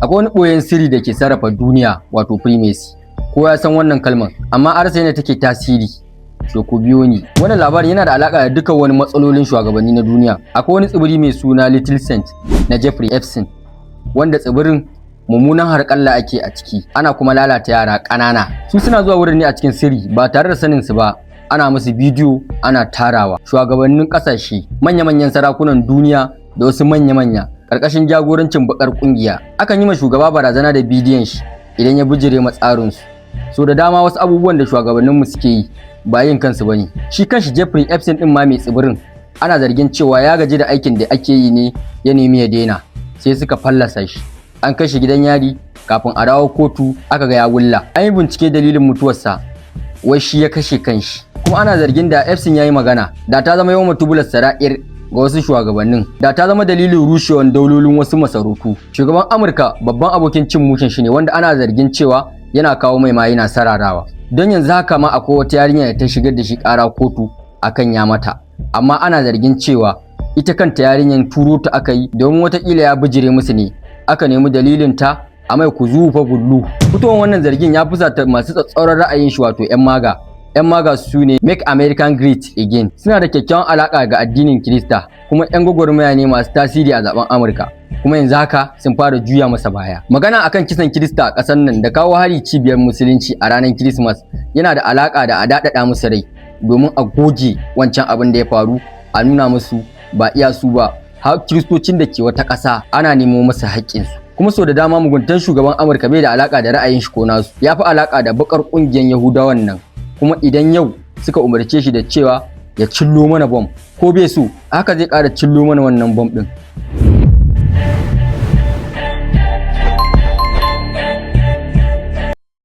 Akwai wani ɓoyen sirri da ke sarrafa duniya, wato primacy. Kowa ya san wannan kalmar, amma an rasa yadda take tasiri. To, ku biyo ni. Wannan labarin yana da alaka da dukkan wani matsalolin shugabanni na duniya. Akwai wani tsibiri mai suna Little Saint na Jeffrey Epstein, wanda tsibirin mummunan harƙalla ake a ciki, ana kuma lalata yara ƙanana. Su suna zuwa wurin ne a cikin sirri ba tare da sanin su ba, ana musu bidiyo ana tarawa. Shugabannin ƙasashe, manya-manyan sarakunan duniya da wasu manya-manya ƙarƙashin jagorancin bakar ƙungiya. Akan yi ma shugaba barazana da bidiyon shi idan ya bijire ma tsarinsu. So da dama wasu abubuwan da shugabanninmu suke yi ba yin kansu bane. Shi kanshi Jeffrey Epstein din ma, mai tsibirin, ana zargin cewa ya gaji da aikin da ake yi ne, ya nemi ya daina, sai suka fallasa shi. An kai shi gidan yari, kafin a dawo kotu aka ga ya wulla. An yi bincike, dalilin mutuwarsa wai shi ya kashe kanshi. Kuma ana zargin da Epstein ya yi magana, da ta zama yawma tubular sara'ir ga wasu shugabannin, da ta zama dalilin rushewar daulolin wasu masarautu. Shugaban Amurka babban abokin cin mushin shi ne, wanda ana zargin cewa yana kawo mai ma yana sararawa. Don yanzu haka ma akwai wata yarinya da ta shigar da shi ƙara kotu akan ya mata, amma ana zargin cewa ita kanta yarinyar turo ta aka yi, domin watakila ya bijire musu ne aka nemi dalilin ta a mai kuzu fa gullu. Fitowar wannan zargin ya fusata masu tsatsauran ra'ayin shi, wato 'yan MAGA. 'Yan MAGA su ne Make American Great Again. Suna da kyakkyawan alaka ga addinin Kirista, kuma 'yan gwagwarmaya ne masu tasiri a zaben Amurka. Kuma yanzu haka sun fara juya masa baya. Magana akan kisan Kirista a ƙasar nan da kawo hari cibiyar Musulunci a ranar Christmas yana da alaka da a daɗaɗa musu rai, domin a goge wancan abin da ya faru, a nuna musu ba iya su ba, har Kiristocin da ke wata ƙasa ana nemo masa haƙƙinsu. Kuma sau da dama muguntan shugaban Amurka bai da alaka da ra'ayin shi ko nasu, ya fi alaka da bakar ƙungiyar Yahudawan nan. Kuma idan yau suka umarce shi da cewa ya cillo mana bom, ko bai so, haka zai ƙara cillo mana wannan bom ɗin.